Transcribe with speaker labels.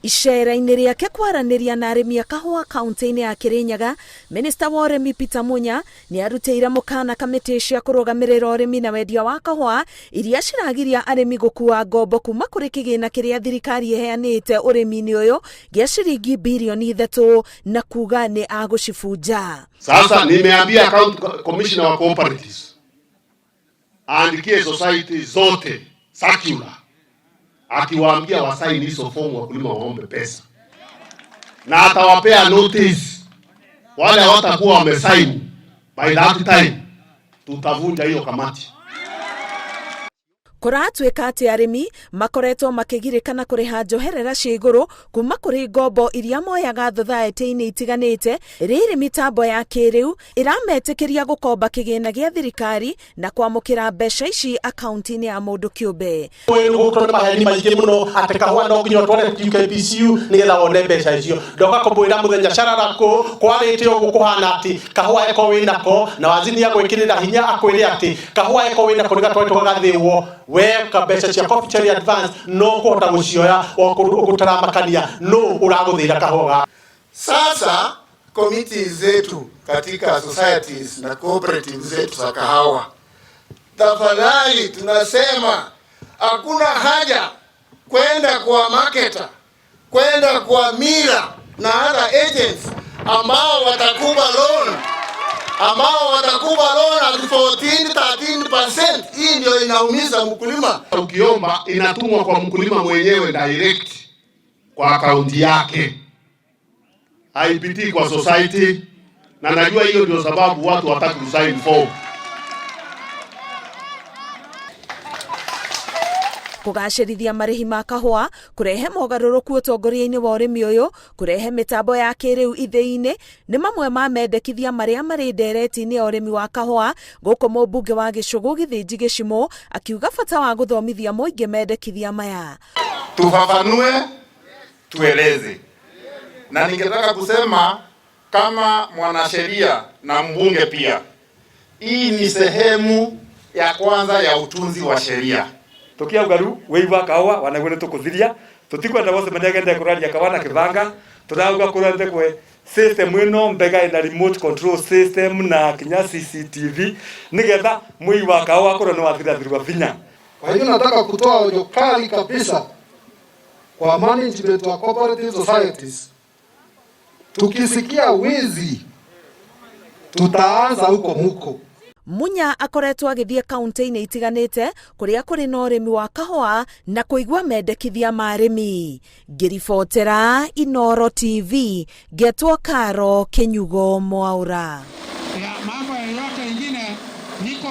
Speaker 1: Icera-inĩ rĩake kwaranĩria na arĩmi a kahũa kaunti-inĩ ya Kirinyaga, minista wa ũrĩmi Peter Munya nĩ arutĩire mũkana kamĩtĩ cia kũrũgamĩrĩra ũrĩmi na wendia wa kahũa iria ciragiria arĩmi gũkua ngombo kuma kũrĩ kĩgĩna kĩrĩa thirikari ĩheanĩte ũrĩmi-inĩ ũyũ gĩa ciringi birioni 3 na kuga nĩ agũcibunja.
Speaker 2: Sasa nimeambia county commissioner wa cooperatives aandikie society zote circular akiwaambia wasaini hizo fomu, wakulima waombe pesa, na atawapea notice. Wale hawatakuwa wamesaini by that time, tutavunja hiyo kamati.
Speaker 1: Kũratuĩka atĩ arĩmi makoretwo makĩgirĩka na kũrĩha njoherera cia igũrũ kuma kũrĩ ngombo iria moyaga thothaitĩ-inĩ itiganĩte. Rĩrĩ mĩtambo ya kĩrĩu ĩrametĩkĩria gũkomba kĩgĩna gĩa thirikari na kwamũkĩra mbeca ici akaunti-inĩ ya mũndũ kĩũmbe.
Speaker 3: Gũkũ nĩ maheni maingĩ mũno atĩ kahũa no nginya ũtware UKPCU nĩgetha wone mbeca icio. Ndoka kũmwĩra mũthenya carara kũ kwarĩte ũguo kũhana atĩ kahũa eko wĩnako na waziri agwĩkĩrĩra hinya akwĩre atĩ kahũa eko wĩnako nĩ gatwaretwo gagathĩwo weka mbeca cia coffee cherry advance no kũhota gũcioya gũtaramakania no ũragũthĩra kahũa gaka.
Speaker 4: Sasa committees zetu katika societies na cooperatives zetu za kahawa, tafadhali tunasema hakuna haja kwenda kwa marketer, kwenda kwa miller na other agents ambao watakupa loan at 14 13%. Hii ndio inaumiza mkulima.
Speaker 2: Ukiomba inatumwa kwa mkulima mwenyewe direct kwa akaunti yake, haipitii kwa society, na najua hiyo ndio sababu watu wataki kusign form.
Speaker 1: Kũgacĩrithia marĩhi ma kahũa, kũrehe mogarũrũku ũtongoria-inĩ wa ũrĩmi ũyũ, kũrehe mĩtambo ya kĩrĩu ithĩi-inĩ nĩ mamwe ma mendekithia marĩa marĩ ndereti-inĩ ya ũrĩmi wa kahũa. Gũkũ mũmbunge wa Gĩcũgũ Gĩthĩnji Gĩcimũ akiuga bata wa gũthomithia mũingĩ mendekithia maya.
Speaker 4: Tufafanue, tueleze, na ningetaka kusema kama mwanasheria na mbunge pia, hii ni sehemu ya kwanza ya utunzi wa sheria.
Speaker 5: Tukiauga riu wĩi wa kahũa wanaguo nĩ tũkũthiria tũtikwenda gũcemania gende kũraria kahũa na kĩbanga. Tũrauga kũrente kwe system ĩno mbega ĩna remote control system na kinya CCTV nĩgetha mũi wa kahũa akorwo nĩ wathirathirwa vinya.
Speaker 6: Kwa hivyo nataka kutoa onyo kali kabisa kwa management wa cooperative societies, tukisikia wizi tutaanza huko muko.
Speaker 1: Munya akoretwo agĩthiĩ kaunti-inĩ itiganĩte kũrĩa kũrĩ na ũrĩmi wa kahũa na kũigua mendekithia ma arĩmi. Ngĩribotera Inooro TV, ngetwo Karo Kĩnyugo Mwaura.
Speaker 7: Ya mambo yoyote ingine niko.